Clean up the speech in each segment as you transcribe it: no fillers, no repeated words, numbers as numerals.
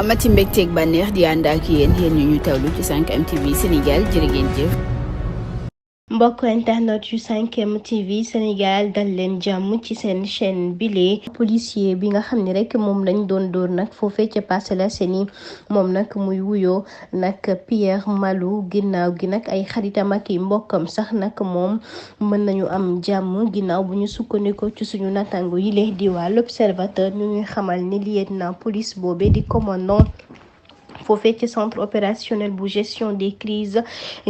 amati mbégteeg bànneex di ànd ak yéen ñu tawlu ci 5M TV Sénégal jërë ngeen jëf. mbokk internet yu 5M TV Sénégal dal leen jàmm ci seen chaîne bile policier bi nga xam ne rek moom lañ doon dóor nag foofee ca Parcelles Assainies moom nag muy wuyoo nag Pierre Malou ginnaaw gi nag ay xaritam ak i mbokkam sax nag moom mën nañu am jàmm ginnaaw bu ñu sukkandikoo ci suñu natango yi lee di waa l'Observateur ñu ngi xamal ni lieutenant police boobee di commandant foofee ci centre opérationnel bu gestion des crises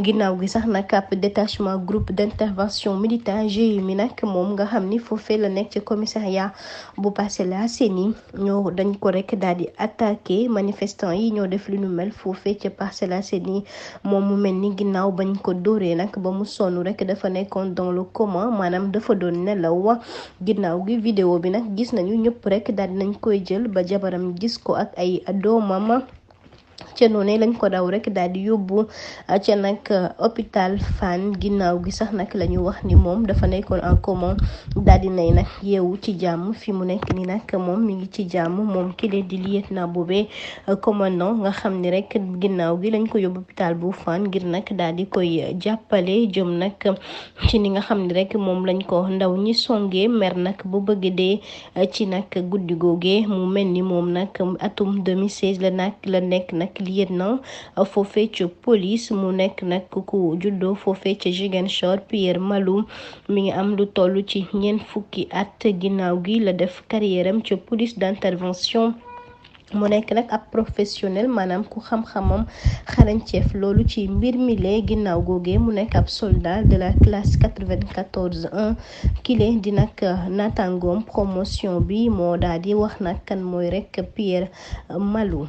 ginnaaw gi sax nag ab détachement groupe d'intervention militaire GIE mi nag moom nga xam ni foofee la nekk ci commissariat bu Parcelles Assainies ñoo dañ ko rek daal di attaqué manifestants yi ñoo def lu nu mel foofee ci Parcelles Assainies moom mu mel ni ginnaaw bañ ko dóoree nag ba mu sonn rek dafa nekkoon dans le coma maanaam dafa doon nelaw ginnaaw gi vidéo bi nag gis nañu ñëpp rek daal di nañ koy jël ba jabaram gis ko ak ay doomam. ca noonu lañ ko daw rek daal di yóbbu ca nag hôpital Fann ginnaaw gi sax nag la ñu wax ni moom dafa nekkoon en coma daal di nay nag yeewu ci jàmm fi mu nekk ni nag moom mi ngi ci jàmm moom ki leen di lieutenant boobee commandant nga xam ni rek ginnaaw gi lañ ko yóbbu hôpital bu Fann ngir nag daal di koy jàppale jëm nag ci ni nga xam ni rek moom lañ ko ndaw ñi songee mer nag bu bëgg dee ci nag guddi googee mu mel ni moom nag atum 2016 la nekk nag lieutenant foofee ca police mu nekk nag ku juddoo foofee ca Ziguinchor. Pierre Malou mi ngi am lu toll ci ñeent fukki at ginnaaw gi la def carrière am ca police d'intervention mu nekk nag ab professionnel maanaam ku xam-xamam xarañceef loolu ci mbir mi lee ginnaaw googee mu nekk ab soldat de la classe 94-1 kile di nag naataangoom promotion bi moo daal di wax nag kan mooy rek Pierre Malou.